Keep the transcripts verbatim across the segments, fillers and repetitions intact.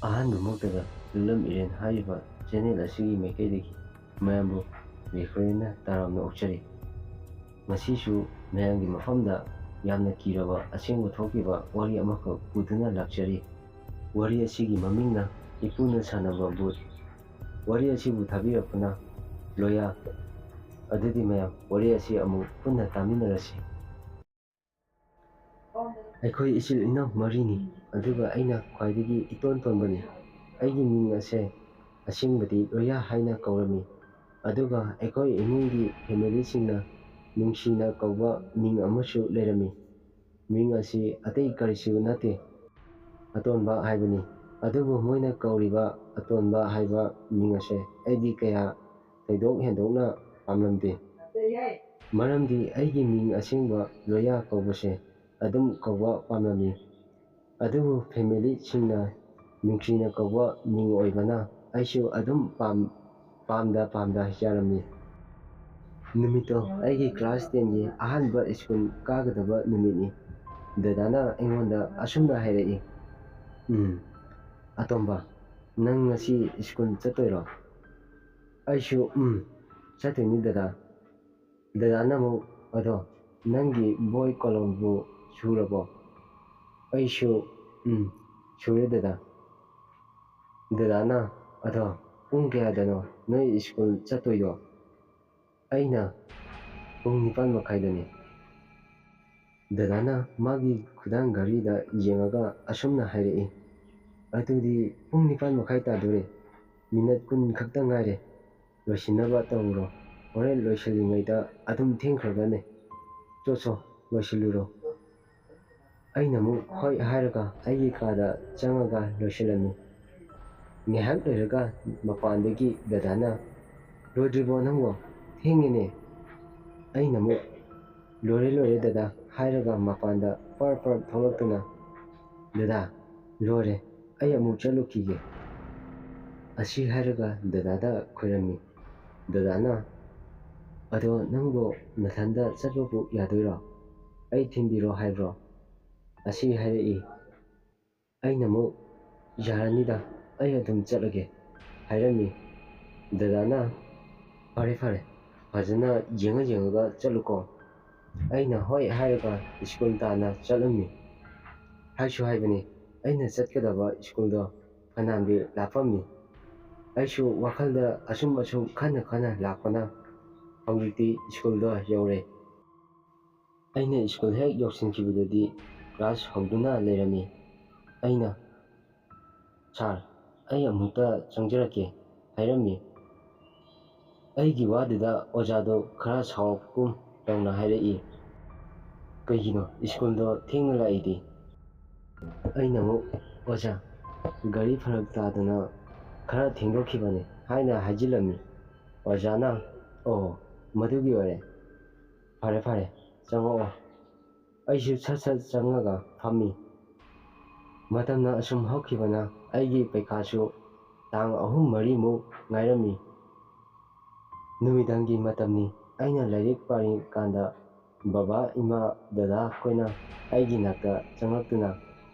ꯑꯍꯥꯟꯕꯃꯛꯇꯗ ꯂꯨꯂꯝ ꯏꯔꯦꯟ ꯍꯥꯏꯔꯤꯕ ꯆꯦꯅꯦꯜ ꯑꯁꯤꯒꯤ ꯃꯥꯏꯀꯩꯗꯒꯤ ꯃꯌꯥꯝꯕꯨ ꯔꯤꯐ꯭ꯔꯦꯟꯅ ꯇꯔꯥꯝꯅ ꯑꯣꯛꯆꯔꯤ꯫ ꯉꯁꯤꯁꯨ ꯃꯌꯥꯝꯒꯤ ꯃꯐꯝꯗ ꯌꯥꯝꯅ ꯀꯤꯔꯕ ꯑꯁꯦꯡꯕ ꯊꯣꯛꯈꯤꯕ ꯋꯥꯔꯤ ꯑꯃꯈꯛ ꯄꯨꯗꯨꯅ ꯂꯥꯛꯆꯔꯤ꯫ ꯋꯥꯔꯤ ꯑꯁꯤꯒꯤ ꯃꯃꯤꯡꯅ ꯏꯄꯨꯅ ꯁꯥꯟꯅꯕ ꯚꯨꯠ꯫ ꯋꯥꯔꯤ ꯑꯁꯤꯕꯨ ꯊꯥꯕꯤꯔꯛꯄꯅ ꯂꯣꯌꯥ꯫ ꯑꯗꯨꯗꯤ ꯃꯌꯥꯝ ꯋꯥꯔꯤ ꯑꯁꯤ ꯑꯃꯨꯛ ꯄꯨꯟꯅ ꯇꯥꯃꯤꯟꯅꯔꯁꯤ꯫ ꯑꯩꯈꯣꯏ ꯏꯆꯤꯜ ꯏꯅꯥꯎ ꯃꯔꯤꯅꯤ, ꯑꯗꯨꯒ ꯑꯩꯅ ꯈ꯭ꯋꯥꯏꯗꯒꯤ ꯏꯇꯣꯟ ꯇꯣꯟꯕꯅꯤ꯫ ꯑꯩꯒꯤ ꯃꯤꯡ ꯑꯁꯦ ꯑꯁꯦꯡꯕꯗꯤ ꯂꯣꯌꯥ ꯍꯥꯏꯅ ꯀꯧꯔꯝꯃꯤ, ꯑꯗꯨꯒ ꯑꯩꯈꯣꯏ ꯏꯃꯨꯡꯒꯤ ꯐꯦꯃꯤꯂꯤꯁꯤꯡꯅ ꯅꯨꯡꯁꯤꯅ ꯀꯧꯕ ꯃꯤꯡ ꯑꯃꯁꯨ ꯂꯩꯔꯝꯃꯤ꯫ ꯃꯤꯡ ꯑꯁꯤ ꯑꯇꯩ ꯀꯔꯤꯁꯨ ꯅꯠꯇꯦ, ꯑꯇꯣꯟꯕ ꯍꯥꯏꯕꯅꯤ꯫ ꯑꯗꯨꯕꯨ ꯃꯣꯏꯅ ꯀꯧꯔꯤꯕ ꯑꯇꯣꯟꯕ ꯍꯥꯏꯕ ꯃꯤꯡ ꯑꯁꯦ ꯑꯩꯗꯤ ꯀꯌꯥ ꯊꯣꯏꯗꯣꯛ ꯍꯦꯟꯗꯣꯛꯅ ꯄꯥꯝꯂꯝꯗꯦ꯫ ꯃꯔꯝꯗꯤ ꯑꯩꯒꯤ ꯃꯤꯡ ꯑꯁꯦꯡꯕ ꯂꯣꯌꯥ ꯀꯧꯕꯁꯦ ꯑꯗꯨꯝ ꯀꯧꯕ ꯄꯥꯝꯂꯝꯃꯤ꯫ ꯑꯗꯨꯕꯨ ꯐꯦꯃꯤꯂꯤꯁꯤꯡꯅ ꯅꯨꯡꯁꯤꯅ ꯀꯧꯕ ꯃꯤꯡ ꯑꯣꯏꯕꯅ ꯑꯩꯁꯨ ꯑꯗꯨꯝ ꯄꯥꯝ-, ꯄꯥꯝꯗ ꯄꯥꯝꯗ ꯌꯥꯔꯝꯃꯤ꯫ ꯅꯨꯃꯤꯠꯇꯣ ꯑꯩꯒꯤ ꯀ꯭ꯂꯥꯁ ꯇꯦꯟꯒꯤ ꯑꯍꯥꯟꯕ ꯁ꯭ꯀꯨꯜ ꯀꯥꯒꯗꯕ ꯅꯨꯃꯤꯠꯅꯤ꯫ ꯗꯗꯥꯅ ꯑꯩꯉꯣꯟꯗ ꯑꯁꯨꯝꯅ ꯍꯥꯏꯔꯛꯏ, "ꯎꯝ, ꯑꯇꯣꯝꯕ, ꯅꯪ ꯉꯁꯤ ꯁ꯭ꯀꯨꯜ ꯆꯠꯇꯣꯏꯔꯣ?" ꯑꯩꯁꯨ, "ꯎꯝ, ꯆꯠꯇꯣꯏꯅꯤ ꯗꯗꯥ"꯫ ꯗꯗꯥꯅ ꯑꯃꯨꯛ, "ꯑꯗꯣ ꯅꯪꯒꯤ ꯕꯣꯏ ꯀꯣꯂꯣꯝꯕꯨ ꯁꯨꯔꯕꯣ?" ꯑꯩꯁꯨ, "ꯎꯝ, ꯁꯨꯔꯦ ꯗꯗꯥ"꯫ ꯗꯗꯥꯅ, "ꯑꯗꯣ ꯄꯨꯡ ꯀꯌꯥꯗꯅꯣ ꯅꯣꯏ ꯁ꯭ꯀꯨꯜ ꯆꯠꯇꯣꯏꯗꯣ?" ꯑꯩꯅ, "ꯄꯨꯡ ꯅꯤꯄꯥꯜ ꯃꯈꯥꯏꯗꯅꯤ"꯫ ꯗꯗꯥꯅ ꯃꯥꯒꯤ ꯈꯨꯗꯥꯡ ꯘꯔꯤꯗ ꯌꯦꯡꯉꯒ ꯑꯁꯨꯝꯅ ꯍꯥꯏꯔꯛꯏ, "ꯑꯗꯨꯗꯤ ꯄꯨꯡ ꯅꯤꯄꯥꯜ ꯃꯈꯥꯏ ꯇꯥꯗꯣꯔꯦ, ꯃꯤꯅꯠ ꯀꯨꯟ ꯈꯛꯇ ꯉꯥꯏꯔꯦ, ꯂꯣꯏꯁꯤꯟꯅꯕ ꯇꯧꯔꯨꯔꯣ, ꯍꯣꯔꯦꯟ ꯂꯣꯏꯁꯤꯜꯂꯤꯉꯩꯗ ꯑꯗꯨꯝ ꯊꯦꯡꯈ꯭ꯔꯒꯅꯦ, ꯆꯣ ꯆꯣ, ꯂꯣꯏꯁꯤꯜꯂꯨꯔꯣ"꯫ ꯑꯩꯅ ꯑꯃꯨꯛ ꯍꯣꯏ ꯍꯥꯏꯔꯒ ꯑꯩꯒꯤ ꯀꯥꯗ ꯆꯪꯉꯒ ꯂꯣꯏꯁꯤꯜꯂꯝꯃꯤ꯫ ꯉꯥꯏꯍꯥꯛ ꯂꯩꯔꯒ ꯃꯄꯥꯟꯗꯒꯤ ꯗꯗꯥꯅ, "ꯂꯣꯏꯗ꯭ꯔꯤꯕꯣ ꯅꯪꯕꯣ? ꯊꯦꯡꯉꯦꯅꯦ"꯫ ꯑꯩꯅ ꯑꯃꯨꯛ, "ꯂꯣꯏꯔꯦ, ꯂꯣꯏꯔꯦ ꯗꯗꯥ" ꯍꯥꯏꯔꯒ ꯃꯄꯥꯟꯗ ꯄꯔ ꯄꯔ ꯊꯣꯛꯂꯛꯇꯨꯅ, "ꯗꯗꯥ, ꯂꯣꯏꯔꯦ, ꯑꯩ ꯑꯃꯨꯛ ꯆꯠꯂꯨꯈꯤꯒꯦ" ꯑꯁꯤ ꯍꯥꯏꯔꯒ ꯗꯗꯥꯗ ꯈꯣꯏꯔꯝꯃꯤ꯫ ꯗꯗꯥꯅ, "ꯑꯗꯣ ꯅꯪꯕꯨ ꯅꯊꯟꯗ ꯆꯠꯄꯕꯨ ꯌꯥꯗꯣꯏꯔꯣ? ꯑꯩ ꯊꯤꯟꯕꯤꯔꯣ ꯍꯥꯏꯕ꯭ꯔꯣ?" ꯑꯁꯤ ꯍꯥꯏꯔꯛꯏ꯫ ꯑꯩꯅ ꯑꯃꯨꯛ, "ꯌꯥꯔꯅꯤꯗ, ꯑꯩ ꯑꯗꯨꯝ ꯆꯠꯂꯒꯦ" ꯍꯥꯏꯔꯝꯃꯤ꯫ ꯗꯗꯥꯅ, "ꯐꯔꯦ ꯐꯔꯦ, ꯐꯖꯅ ꯌꯦꯡꯉ ꯌꯦꯡꯉꯒ ꯆꯠꯂꯨꯀꯣ"꯫ ꯑꯩꯅ ꯍꯣꯏ ꯍꯥꯏꯔꯒ ꯁ꯭ꯀꯨꯜ ꯇꯥꯟꯅ ꯆꯠꯂꯝꯃꯤ꯫ ꯍꯥꯏꯁꯨ ꯍꯥꯏꯕꯅꯤ, ꯑꯩꯅ ꯆꯠꯀꯗꯕ ꯁ꯭ꯀꯨꯜꯗꯣ ꯐꯅꯌꯥꯝꯗꯤ ꯂꯥꯞꯄꯝꯃꯤ꯫ ꯑꯩꯁꯨ ꯋꯥꯈꯜꯗ ꯑꯁꯨꯝ ꯑꯁꯨꯝ ꯈꯟꯅ ꯈꯟꯅ ꯂꯥꯛꯄꯅ ꯍꯧꯖꯤꯛꯇꯤ ꯁ꯭ꯀꯨꯜꯗꯣ ꯌꯧꯔꯦ꯫ ꯑꯩꯅ ꯁ꯭ꯀꯨꯜ ꯍꯦꯛ ꯌꯧꯁꯤꯟꯈꯤꯕꯗꯗꯤ ꯀ꯭ꯂꯥꯁ ꯍꯧꯗꯨꯅ ꯂꯩꯔꯝꯃꯤ꯫ ꯑꯩꯅ, "ꯁꯥꯔ, ꯑꯩ ꯑꯃꯨꯛꯇ ꯆꯪꯖꯔꯛꯀꯦ" ꯍꯥꯏꯔꯝꯃꯤ꯫ ꯑꯩꯒꯤ ꯋꯥꯗꯨꯗ ꯑꯣꯖꯥꯗꯣ ꯈꯔ ꯁꯥꯎꯔꯛꯄꯒꯨꯝ ꯇꯧꯅ ꯍꯥꯏꯔꯛꯏ, "ꯀꯩꯒꯤꯅꯣ ꯁ꯭ꯀꯨꯜꯗꯣ ꯊꯦꯡꯅ ꯂꯥꯛꯏꯗꯤ?" ꯑꯩꯅ ꯑꯃꯨꯛ, "ꯑꯣꯖꯥ, ꯒꯥꯔꯤ ꯐꯔꯛ ꯇꯥꯗꯅ ꯈꯔ ꯊꯦꯡꯗꯣꯛꯈꯤꯕꯅꯤ" ꯍꯥꯏꯅ ꯍꯥꯏꯖꯤꯜꯂꯝꯃꯤ꯫ ꯑꯣꯖꯥꯅ, "ꯑꯣ, ꯃꯗꯨꯒꯤ ꯑꯣꯏꯔꯦ꯫ ꯐꯔꯦ ꯐꯔꯦ, ꯆꯪꯉꯛꯑꯣ"꯫ ꯑꯩꯁꯨ ꯁꯠ ꯁꯠ ꯆꯪꯉꯒ ꯐꯝꯃꯤ꯫ ꯃꯇꯝꯅ ꯑꯁꯨꯝ ꯍꯧꯈꯤꯕꯅ ꯑꯩꯒꯤ ꯄꯩꯈꯥꯁꯨ ꯇꯥꯡ ꯑꯍꯨꯝ ꯃꯔꯤꯃꯨꯛ ꯉꯥꯏꯔꯝꯃꯤ꯫ ꯅꯨꯃꯤꯗꯥꯡꯒꯤ ꯃꯇꯝꯅꯤ꯫ ꯑꯩꯅ ꯂꯥꯏꯔꯤꯛ ꯄꯥꯔꯤꯀꯥꯟꯗ ꯕꯕꯥ, ꯏꯃꯥ, ꯗꯗꯥ ꯑꯩꯈꯣꯏꯅ ꯑꯩꯒꯤ ꯅꯥꯛꯇ ꯆꯪꯂꯛꯇꯨꯅ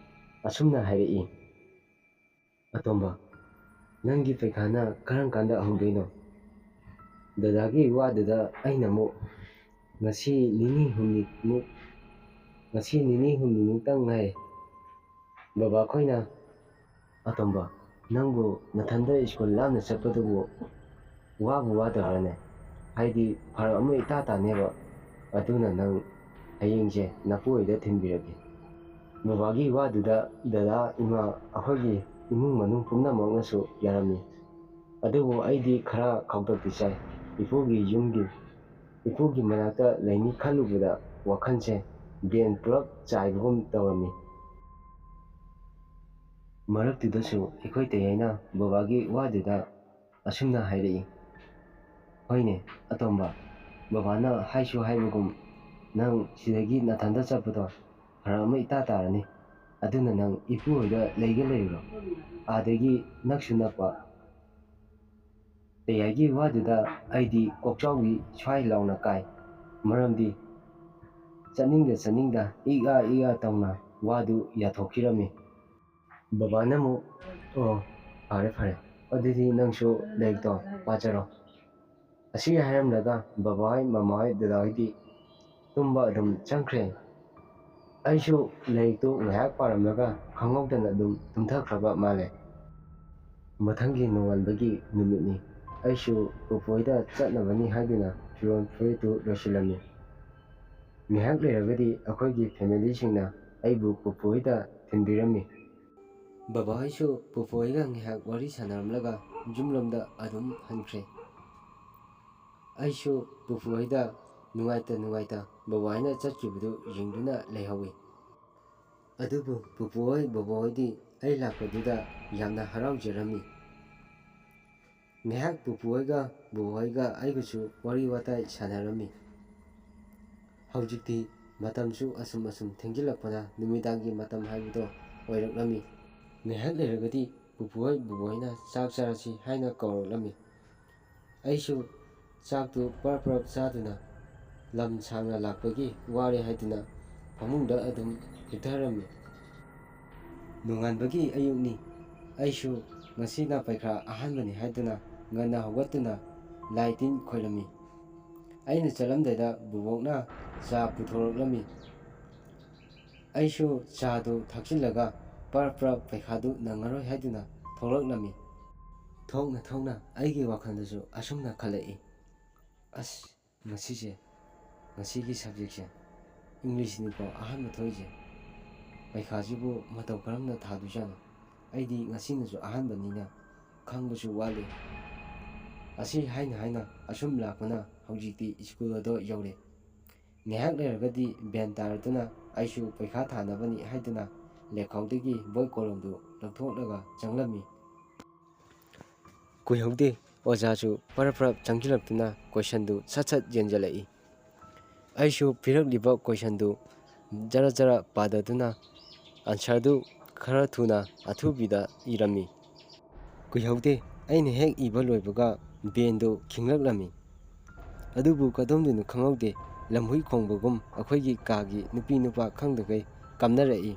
ꯑꯁꯨꯝꯅ ꯍꯥꯏꯔꯛꯏ, "ꯑꯇꯣꯝꯕ, ꯅꯪꯒꯤ ꯄꯩꯈꯥꯅ ꯀꯔꯝ ꯀꯥꯟꯗ ꯍꯧꯗꯣꯏꯅꯣ?" ꯗꯗꯥꯒꯤ ꯋꯥꯗꯨꯗ ꯑꯩꯅ ꯑꯃꯨꯛ, "ꯉꯁꯤ ꯅꯤꯅꯤ ꯍꯨꯝꯅꯤꯃꯨꯛ, ꯉꯁꯤ ꯅꯤꯅꯤ ꯍꯨꯝꯅꯤꯃꯨꯛꯇꯪ ꯉꯥꯏꯔꯦ"꯫ ꯕꯕꯥꯈꯣꯏꯅ, "ꯑꯇꯣꯝꯕ, ꯅꯪꯕꯨ ꯅꯊꯟꯗ ꯁ꯭ꯀꯨꯜ ꯂꯥꯞꯅ ꯆꯠꯄꯗꯨꯕꯨ ꯋꯥꯕꯨ ꯋꯥꯗꯕ꯭ꯔꯅꯦ? ꯍꯥꯏꯗꯤ ꯐꯔꯛ ꯑꯃ ꯏꯇꯥ ꯇꯥꯅꯦꯕ꯫ ꯑꯗꯨꯅ ꯅꯪ ꯍꯌꯦꯡꯁꯦ ꯅꯄꯨ ꯍꯣꯏꯗ ꯊꯤꯟꯕꯤꯔꯒꯦ"꯫ ꯕꯕꯥꯒꯤ ꯋꯥꯗꯨꯗ ꯗꯗꯥ, ꯏꯃꯥ, ꯑꯩꯈꯣꯏꯒꯤ ꯏꯃꯨꯡ ꯃꯅꯨꯡ ꯄꯨꯝꯅꯃꯛꯅꯁꯨ ꯌꯥꯔꯝꯃꯤ꯫ ꯑꯗꯨꯕꯨ ꯑꯩꯗꯤ ꯈꯔ ꯈꯧꯇꯛꯇꯤ ꯆꯥꯏ꯫ ꯏꯄꯨꯒꯤ ꯌꯨꯝꯒꯤ, ꯏꯄꯨꯒꯤ ꯃꯅꯥꯛꯇ ꯂꯩꯅꯤ ꯈꯜꯂꯨꯕꯗ ꯋꯥꯈꯜꯁꯦ ꯕꯦꯟ ꯄꯨꯂꯞ ꯆꯥꯏꯕꯒꯨꯝ ꯇꯧꯔꯝꯃꯤ꯫ ꯃꯔꯛꯇꯨꯗꯁꯨ ꯑꯩꯈꯣꯏ ꯇꯌꯥꯏꯅ ꯕꯕꯥꯒꯤ ꯋꯥꯗꯨꯗ ꯑꯁꯨꯝꯅ ꯍꯥꯏꯔꯛꯏ, "ꯍꯣꯏꯅꯦ ꯑꯇꯣꯝꯕ, ꯕꯕꯥꯅ ꯍꯥꯏꯁꯨ ꯍꯥꯏꯕꯒꯨꯝ ꯅꯪ ꯁꯤꯗꯒꯤ ꯅꯊꯟꯗ ꯆꯠꯄꯗꯣ ꯐꯔꯛ ꯑꯃ ꯏꯇꯥ ꯇꯥꯔꯅꯤ꯫ ꯑꯗꯨꯅ ꯅꯪ ꯏꯄꯨ ꯍꯣꯏꯗ ꯂꯩꯒꯦ ꯂꯩꯔꯨꯔꯣ꯫ ꯑꯥꯗꯒꯤ ꯅꯛꯁꯨ ꯅꯛꯄ"꯫ ꯇꯌꯥꯏꯒꯤ ꯋꯥꯗꯨꯗ ꯑꯩꯗꯤ ꯀꯣꯛꯆꯥꯎꯕꯤ ꯁ꯭ꯋꯥꯏ ꯂꯥꯎꯅ ꯀꯥꯏ꯫ ꯃꯔꯝꯗꯤ ꯆꯠꯅꯤꯡꯗ ꯆꯠꯅꯤꯡꯗ ꯏꯛ ꯑꯥ ꯏꯛ ꯑꯥ ꯇꯧꯅ ꯋꯥꯗꯨ ꯌꯥꯊꯣꯛꯈꯤꯔꯝꯃꯤ꯫ ꯕꯕꯥꯅ ꯑꯃꯨꯛ, "ꯑꯣ, ꯐꯔꯦ ꯐꯔꯦ, ꯑꯗꯨꯗꯤ ꯅꯪꯁꯨ ꯂꯥꯏꯔꯤꯛꯇꯣ ꯄꯥꯖꯔꯣ"꯫ ꯑꯁꯤ ꯍꯥꯏꯔꯝꯂꯒ ꯕꯕꯥꯍꯣꯏ, ꯃꯃꯥꯍꯣꯏ, ꯗꯗꯥꯍꯣꯏꯗꯤ ꯇꯨꯝꯕ ꯑꯗꯨꯝ ꯆꯪꯈ꯭ꯔꯦ꯫ ꯑꯩꯁꯨ ꯂꯥꯏꯔꯤꯛꯇꯨ ꯉꯥꯏꯍꯥꯛ ꯄꯥꯔꯝꯂꯒ ꯈꯪꯍꯧꯗꯅ ꯑꯗꯨꯝ ꯇꯨꯝꯊꯈ꯭ꯔꯕ ꯃꯥꯜꯂꯦ꯫ ꯃꯊꯪꯒꯤ ꯅꯣꯡꯉꯥꯟꯕꯒꯤ ꯅꯨꯃꯤꯠꯅꯤ꯫ ꯑꯩꯁꯨ ꯄꯨꯄꯨꯍꯣꯏꯗ ꯆꯠꯅꯕꯅꯤ ꯍꯥꯏꯗꯨꯅ ꯐꯤꯔꯣꯜ ꯐꯨꯔꯤꯠꯇꯨ ꯂꯣꯏꯁꯤꯜꯂꯝꯃꯤ꯫ ꯉꯥꯏꯍꯥꯛ ꯂꯩꯔꯒꯗꯤ ꯑꯩꯈꯣꯏꯒꯤ ꯐꯦꯃꯤꯂꯤꯁꯤꯡꯅ ꯑꯩꯕꯨ ꯄꯨꯄꯨꯍꯣꯏꯗ ꯊꯤꯟꯕꯤꯔꯝꯃꯤ꯫ ꯕꯕꯥꯍꯣꯏꯁꯨ ꯄꯨꯄꯨꯍꯣꯏꯒ ꯉꯥꯏꯍꯥꯛ ꯋꯥꯔꯤ ꯁꯥꯟꯅꯔꯝꯂꯒ ꯌꯨꯝꯂꯣꯝꯗ ꯑꯗꯨꯝ ꯍꯟꯈ꯭ꯔꯦ꯫ ꯑꯩꯁꯨ ꯄꯨꯄꯨꯍꯣꯏꯗ ꯅꯨꯡꯉꯥꯏꯇ ꯅꯨꯡꯉꯥꯏꯇ ꯕꯕꯥꯍꯣꯏꯅ ꯆꯠꯈꯤꯕꯗꯨ ꯌꯦꯡꯗꯨꯅ ꯂꯩꯍꯧꯏ꯫ ꯑꯗꯨꯕꯨ ꯄꯨꯄꯨꯍꯣꯏ ꯕꯕꯥꯍꯣꯏꯗꯤ ꯑꯩ ꯂꯥꯛꯄꯗꯨꯗ ꯌꯥꯝꯅ ꯍꯔꯥꯎꯖꯔꯝꯃꯤ꯫ ꯉꯥꯏꯍꯥꯛ ꯄꯨꯄꯨꯍꯣꯏꯒ ꯕꯕꯥꯍꯣꯏꯒ ꯑꯩꯒꯁꯨ ꯋꯥꯔꯤ ꯋꯥꯇꯥꯏ ꯁꯥꯟꯅꯔꯝꯃꯤ꯫ ꯍꯧꯖꯤꯛꯇꯤ ꯃꯇꯝꯁꯨ ꯑꯁꯨꯝ ꯑꯁꯨꯝ ꯊꯦꯡꯖꯤꯜꯂꯛꯄꯅ ꯅꯨꯃꯤꯗꯥꯡꯒꯤ ꯃꯇꯝ ꯍꯥꯏꯕꯗꯣ ꯑꯣꯏꯔꯛꯂꯝꯃꯤ꯫ ꯉꯥꯏꯍꯥꯛ ꯂꯩꯔꯒꯗꯤ ꯄꯨꯄꯨꯍꯣꯏ ꯕꯕꯥꯍꯣꯏꯅ ꯆꯥꯛ ꯆꯥꯔꯁꯤ ꯍꯥꯏꯅ ꯀꯧꯔꯛꯂꯝꯃꯤ꯫ ꯑꯩꯁꯨ ꯆꯥꯛꯇꯨ ꯄꯔꯞ ꯄꯔꯞ ꯆꯥꯗꯨꯅ ꯂꯝ ꯁꯥꯡꯅ ꯂꯥꯛꯄꯒꯤ ꯋꯥꯔꯦ ꯍꯥꯏꯗꯨꯅ ꯐꯃꯨꯡꯗ ꯑꯗꯨꯝ ꯍꯤꯞꯊꯔꯝꯃꯤ꯫ ꯅꯣꯡꯉꯥꯟꯕꯒꯤ ꯑꯌꯨꯛꯅꯤ꯫ ꯑꯩꯁꯨ ꯉꯁꯤꯅ ꯄꯩꯈꯥ ꯑꯍꯥꯟꯕꯅꯤ ꯍꯥꯏꯗꯨꯅ ꯉꯟꯅ ꯍꯧꯒꯠꯇꯨꯅ ꯂꯥꯏ ꯇꯤꯟ ꯈꯣꯏꯔꯝꯃꯤ꯫ ꯑꯩꯅ ꯆꯠꯂꯝꯗꯥꯏꯗ ꯕꯨꯕꯣꯛꯅ ꯆꯥ ꯄꯨꯊꯣꯔꯛꯂꯝꯃꯤ꯫ ꯑꯩꯁꯨ ꯆꯥꯗꯨ ꯊꯛꯆꯤꯜꯂꯒ ꯄꯔꯞ ꯄꯔꯞ ꯄꯩꯈꯥꯗꯨ ꯅꯪꯉꯔꯣꯏ ꯍꯥꯏꯗꯨꯅ ꯊꯣꯛꯂꯛꯂꯝꯃꯤ꯫ ꯊꯣꯛꯅ ꯊꯣꯛꯅ ꯑꯩꯒꯤ ꯋꯥꯈꯜꯗꯁꯨ ꯑꯁꯨꯝꯅ ꯈꯜꯂꯛꯏ, "ꯑꯁ, ꯉꯁꯤꯁꯦ, ꯉꯁꯤꯒꯤ ꯁꯕꯖꯦꯛꯁꯦ, ꯏꯪꯂꯤꯁꯅꯤꯀꯣ ꯑꯍꯥꯟꯕ ꯊꯣꯛꯏꯁꯦ, ꯄꯩꯈꯥꯁꯤꯕꯨ ꯃꯇꯧ ꯀꯔꯝꯅ ꯊꯥꯗꯣꯏꯖꯥꯠꯅꯣ? ꯑꯩꯗꯤ ꯉꯁꯤꯅꯁꯨ ꯑꯍꯥꯟꯕꯅꯤꯅ ꯈꯪꯕꯁꯨ ꯋꯥꯠꯂꯤ"꯫ ꯑꯁꯤ ꯍꯥꯏꯅ ꯍꯥꯏꯅ ꯑꯁꯨꯝ ꯂꯥꯛꯄꯅ ꯍꯧꯖꯤꯛꯇꯤ ꯁ꯭ꯀꯨꯜ ꯑꯗꯣ ꯌꯧꯔꯦ꯫ ꯉꯥꯏꯍꯥꯛ ꯂꯩꯔꯒꯗꯤ ꯕꯦꯟ ꯇꯥꯔꯗꯨꯅ ꯑꯩꯁꯨ ꯄꯩꯈꯥ ꯊꯥꯅꯕꯅꯤ ꯍꯥꯏꯗꯨꯅ ꯂꯦꯈꯥꯎꯗꯒꯤ ꯕꯣꯏ ꯀꯣꯂꯣꯝꯗꯨ ꯂꯧꯊꯣꯛꯂꯒ ꯆꯪꯂꯝꯃꯤ꯫ ꯀꯨꯏꯍꯧꯗꯦ, ꯑꯣꯖꯥꯁꯨ ꯄꯔꯞ ꯄꯔꯞ ꯆꯪꯁꯤꯜꯂꯛꯇꯨꯅ ꯀꯣꯏꯁꯟꯗꯨ ꯁꯠ ꯁꯠ ꯌꯦꯡꯁꯤꯜꯂꯛꯏ꯫ ꯑꯩꯁꯨ ꯄꯤꯔꯛꯂꯤꯕ ꯀꯣꯏꯁꯟꯗꯨ ꯖꯔ ꯖꯔ ꯄꯥꯗꯗꯨꯅ ꯑꯟꯁꯔꯗꯨ ꯈꯔ ꯊꯨꯅ ꯑꯊꯨꯕꯤꯗ ꯏꯔꯝꯃꯤ꯫ ꯀꯨꯏꯍꯧꯗꯦ, ꯑꯩꯅ ꯍꯦꯛ ꯏꯕ ꯂꯣꯏꯕꯒ ꯕꯦꯟꯗꯨ ꯈꯤꯡꯂꯛꯂꯝꯃꯤ꯫ ꯑꯗꯨꯕꯨ ꯀꯗꯣꯝꯗꯅꯣ ꯈꯪꯍꯧꯗꯦ, ꯂꯝꯍꯨꯏ ꯈꯣꯡꯕꯒꯨꯝ ꯑꯩꯈꯣꯏꯒꯤ ꯀꯥꯒꯤ ꯅꯨꯄꯤ ꯅꯨꯄꯥ ꯈꯪꯗꯈꯩ ꯀꯥꯞꯅꯔꯛꯏ꯫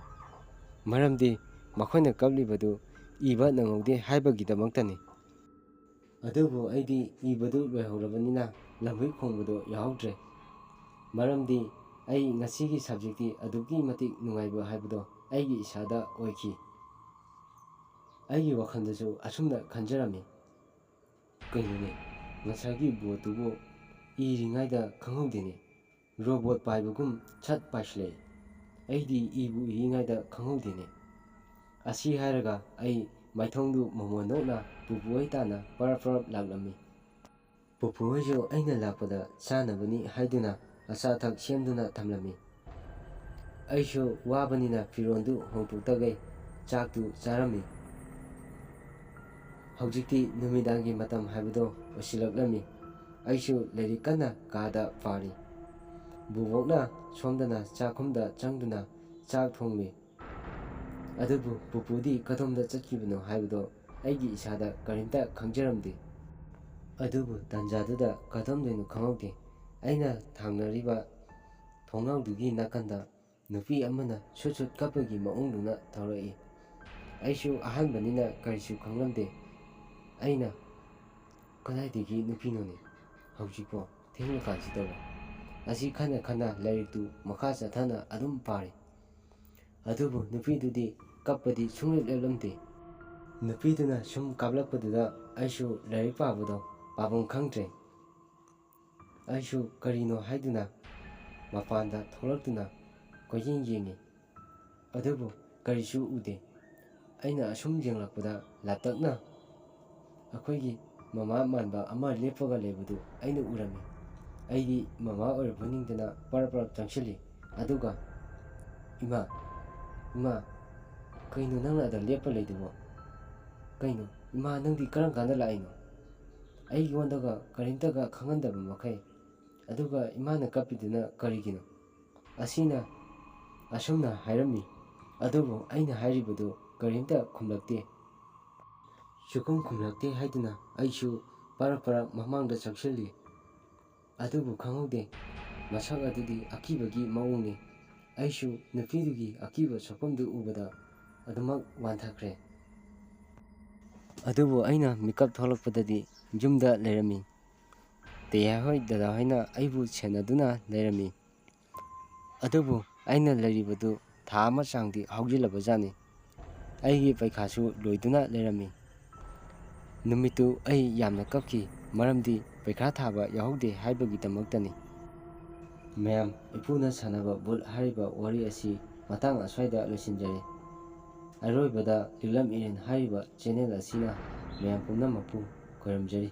ꯃꯔꯝꯗꯤ ꯃꯈꯣꯏꯅ ꯀꯞꯂꯤꯕꯗꯨ ꯏꯕ ꯅꯪꯍꯧꯗꯦ ꯍꯥꯏꯕꯒꯤꯗꯃꯛꯇꯅꯤ꯫ ꯑꯗꯨꯕꯨ ꯑꯩꯗꯤ ꯏꯕꯗꯨ ꯂꯣꯏꯍꯧꯔꯕꯅꯤꯅ ꯂꯝꯍꯨꯏ ꯈꯣꯡꯕꯗꯣ ꯌꯥꯎꯍꯧꯗ꯭ꯔꯦ꯫ ꯃꯔꯝꯗꯤ ꯑꯩ ꯉꯁꯤꯒꯤ ꯁꯕꯖꯦꯛꯇꯤ ꯑꯗꯨꯛꯀꯤ ꯃꯇꯤꯛ ꯅꯨꯡꯉꯥꯏꯕ ꯍꯥꯏꯕꯗꯣ ꯑꯩꯒꯤ ꯏꯁꯥꯗ ꯑꯣꯏꯈꯤ꯫ ꯑꯩꯒꯤ ꯋꯥꯈꯜꯗꯁꯨ ꯑꯁꯨꯝꯅ ꯈꯟꯖꯔꯝꯃꯤ, "ꯀꯩꯅꯣꯅꯦ, ꯉꯁꯥꯏꯒꯤ ꯕꯣꯠꯇꯨꯕꯨ ꯏꯔꯤꯉꯩꯗ ꯈꯪꯍꯧꯗꯦꯅꯦ, ꯔꯣꯕꯣꯠ ꯄꯥꯏꯕꯒꯨꯝ ꯁꯠ ꯄꯥꯏꯁꯤꯜꯂꯛꯏ꯫ ꯑꯩꯗꯤ ꯏꯕꯨ ꯏꯔꯤꯉꯩꯗ ꯈꯪꯍꯧꯗꯦꯅꯦ"꯫ ꯑꯁꯤ ꯍꯥꯏꯔꯒ ꯑꯩ ꯃꯥꯏꯊꯣꯡꯗꯨ ꯃꯣꯃꯣꯟ ꯅꯣꯛꯅ ꯄꯨꯄꯨ ꯍꯣꯏ ꯇꯥꯟꯅ ꯄꯔꯞ ꯄꯔꯞ ꯂꯥꯛꯂꯝꯃꯤ꯫ ꯄꯨꯄꯨ ꯍꯣꯏꯁꯨ ꯑꯩꯅ ꯂꯥꯛꯄꯗ ꯆꯥꯅꯕꯅꯤ ꯍꯥꯏꯗꯨꯅ ꯑꯆꯥ ꯑꯊꯛ ꯁꯦꯝꯗꯨꯅ ꯊꯝꯂꯝꯃꯤ꯫ ꯑꯩꯁꯨ ꯋꯥꯕꯅꯤꯅ ꯐꯤꯔꯣꯜꯗꯨ ꯍꯣꯡꯗꯣꯛꯇꯈꯩ ꯆꯥꯛꯇꯨ ꯆꯥꯔꯝꯃꯤ꯫ ꯍꯧꯖꯤꯛꯇꯤ ꯅꯨꯃꯤꯗꯥꯡꯒꯤ ꯃꯇꯝ ꯍꯥꯏꯕꯗꯣ ꯑꯣꯏꯁꯤꯜꯂꯛꯂꯝꯃꯤ꯫ ꯑꯩꯁꯨ ꯂꯥꯏꯔꯤꯛ ꯀꯟꯅ ꯀꯥꯗ ꯄꯥꯔꯤ꯫ ꯕꯨꯕꯣꯛꯅ ꯁꯣꯝꯗꯅ ꯆꯥꯛꯈꯨꯝꯗ ꯆꯪꯗꯨꯅ ꯆꯥꯛ ꯊꯣꯡꯂꯤ꯫ ꯑꯗꯨꯕꯨ ꯄꯨꯄꯨꯗꯤ ꯀꯗꯣꯝꯗ ꯆꯠꯈꯤꯕꯅꯣ ꯍꯥꯏꯕꯗꯣ ꯑꯩꯒꯤ ꯏꯁꯥꯗ ꯀꯔꯤꯝꯇ ꯈꯪꯖꯔꯝꯗꯦ꯫ ꯑꯗꯨꯕꯨ ꯇꯥꯟꯖꯥꯗꯨꯗ ꯀꯗꯣꯝꯗꯩꯅꯣ ꯈꯪꯍꯧꯗꯦ, ꯑꯩꯅ ꯊꯥꯡꯅꯔꯤꯕ ꯊꯣꯡꯅꯥꯎꯗꯨꯒꯤ ꯅꯥꯀꯟꯗ ꯅꯨꯄꯤ ꯑꯃꯅ ꯁꯨꯠ ꯁꯨꯠ ꯀꯞꯄꯒꯤ ꯃꯑꯣꯡꯗꯨꯅ ꯊꯧꯔꯛꯏ꯫ ꯑꯩꯁꯨ ꯑꯍꯥꯟꯕꯅꯤꯅ ꯀꯔꯤꯁꯨ ꯈꯪꯂꯝꯗꯦ꯫ ꯑꯩꯅ, "ꯀꯗꯥꯏꯗꯒꯤ ꯅꯨꯄꯤꯅꯣꯅꯦ? ꯍꯧꯖꯤꯛꯄꯣ ꯊꯦꯡꯂꯀꯥꯟꯁꯤꯗꯕꯣ?" ꯑꯁꯤ ꯈꯟꯅ ꯈꯟꯅ ꯂꯥꯏꯔꯤꯛꯇꯨ ꯃꯈꯥ ꯆꯠꯊꯅ ꯑꯗꯨꯝ ꯄꯥꯔꯤ꯫ ꯑꯗꯨꯕꯨ ꯅꯨꯄꯤꯗꯨꯗꯤ ꯀꯞꯄꯗꯤ ꯁꯨꯡꯂꯦꯞ ꯂꯦꯞꯂꯝꯗꯦ꯫ ꯅꯨꯄꯤꯗꯨꯅ ꯁꯨꯝ ꯀꯥꯞꯂꯛꯄꯗꯨꯗ ꯑꯩꯁꯨ ꯂꯥꯏꯔꯤꯛ ꯄꯥꯕꯗꯣ ꯄꯥꯐꯝ ꯈꯪꯗ꯭ꯔꯦ꯫ ꯑꯩꯁꯨ ꯀꯔꯤꯅꯣ ꯍꯥꯏꯗꯨꯅ ꯃꯄꯥꯟꯗ ꯊꯣꯛꯂꯛꯇꯨꯅ ꯀꯣꯏꯌꯦꯡ ꯌꯦꯡꯉꯤ꯫ ꯑꯗꯨꯕꯨ ꯀꯔꯤꯁꯨ ꯎꯗꯦ꯫ ꯑꯩꯅ ꯑꯁꯨꯝ ꯌꯦꯡꯂꯛꯄꯗ ꯂꯥꯞꯇꯛꯅ ꯑꯩꯈꯣꯏꯒꯤ ꯃꯃꯥ ꯃꯥꯟꯕ ꯑꯃ ꯂꯦꯞꯄꯒ ꯂꯩꯕꯗꯨ ꯑꯩꯅ ꯎꯔꯝꯃꯤ꯫ ꯑꯩꯗꯤ ꯃꯃꯥ ꯑꯣꯏꯔꯕꯣꯏ ꯅꯤꯡꯗꯅ ꯄꯔꯞ ꯄꯔꯞ ꯆꯪꯁꯤꯜꯂꯤ꯫ ꯑꯗꯨꯒ, "ꯏꯃꯥ, ꯏꯃꯥ, ꯀꯩꯅꯣ ꯅꯪꯅ ꯑꯗ ꯂꯦꯞꯄ ꯂꯩꯗꯨꯕꯣ? ꯀꯩꯅꯣ, ꯏꯃꯥ, ꯅꯪꯗꯤ ꯀꯔꯝ ꯀꯥꯟꯗ ꯂꯥꯛꯏꯅꯣ? ꯑꯩꯉꯣꯟꯗꯒ ꯀꯔꯤꯝꯇꯒ ꯈꯪꯍꯟꯗꯕ ꯃꯈꯩ꯫ ꯑꯗꯨꯒ ꯏꯃꯥꯅ ꯀꯞꯄꯤꯗꯨꯅ ꯀꯔꯤꯒꯤꯅꯣ?" ꯑꯁꯤꯅ ꯑꯁꯨꯝꯅ ꯍꯥꯏꯔꯝꯃꯤ꯫ ꯑꯗꯨꯕꯨ ꯑꯩꯅ ꯍꯥꯏꯔꯤꯕꯗꯨ ꯀꯔꯤꯝꯇ ꯈꯨꯝꯂꯛꯇꯦ꯫ ꯁꯨꯈꯨꯝ ꯈꯨꯝꯂꯛꯇꯦ ꯍꯥꯏꯗꯨꯅ ꯑꯩꯁꯨ ꯄꯔꯞ ꯄꯔꯞ ꯃꯃꯥꯡꯗ ꯆꯪꯁꯤꯜꯂꯤ꯫ ꯑꯗꯨꯕꯨ ꯈꯪꯍꯧꯗꯦ, ꯃꯁꯛ ꯑꯗꯨꯗꯤ ꯑꯀꯤꯕꯒꯤ ꯃꯑꯣꯡꯅꯤ꯫ ꯑꯩꯁꯨ ꯅꯨꯄꯤꯗꯨꯒꯤ ꯑꯀꯤꯕ ꯁꯛꯐꯝꯗꯨ ꯎꯕꯗ ꯑꯗꯨꯃꯛ ꯋꯥꯟꯊꯈ꯭ꯔꯦ꯫ ꯑꯗꯨꯕꯨ ꯑꯩꯅ ꯃꯤꯀꯞ ꯊꯣꯛꯂꯛꯄꯗꯗꯤ ꯌꯨꯝꯗ ꯂꯩꯔꯝꯃꯤ꯫ ꯇꯦꯌꯥ ꯍꯣꯏ, ꯗꯗꯥ ꯍꯣꯏꯅ ꯑꯩꯕꯨ ꯁꯦꯟꯅꯗꯨꯅ ꯂꯩꯔꯝꯃꯤ꯫ ꯑꯗꯨꯕꯨ ꯑꯩꯅ ꯂꯩꯔꯤꯕꯗꯨ ꯊꯥ ꯑꯃ ꯆꯥꯡꯗꯤ ꯍꯧꯖꯤꯜꯂꯕꯖꯥꯠꯅꯤ꯫ ꯑꯩꯒꯤ ꯄꯩꯈꯥꯁꯨ ꯂꯣꯏꯗꯨꯅ ꯂꯩꯔꯝꯃꯤ꯫ ꯅꯨꯃꯤꯠꯇꯨ ꯑꯩ ꯌꯥꯝꯅ ꯀꯞꯈꯤ, ꯃꯔꯝꯗꯤ ꯄꯩꯈꯥ ꯊꯥꯕ ꯌꯥꯎꯍꯧꯗꯦ ꯍꯥꯏꯕꯒꯤꯗꯃꯛꯇꯅꯤ꯫ ꯃꯌꯥꯝ, ꯏꯄꯨꯅ ꯁꯥꯟꯅꯕ ꯕꯨꯜ ꯍꯥꯏꯔꯤꯕ ꯋꯥꯔꯤ ꯑꯁꯤ ꯃꯇꯥꯡ ꯑꯁ꯭ꯋꯥꯏꯗ ꯂꯣꯏꯁꯤꯟꯖꯔꯦ꯫ ꯑꯔꯣꯏꯕꯗ ꯂꯤꯛꯂꯝ ꯏꯔꯦꯟ ꯍꯥꯏꯔꯤꯕ ꯆꯦꯅꯦꯜ ꯑꯁꯤꯅ ꯃꯌꯥꯝ ꯄꯨꯝꯅꯃꯛꯄꯨ ꯈꯣꯏꯔꯝꯖꯔꯤ꯫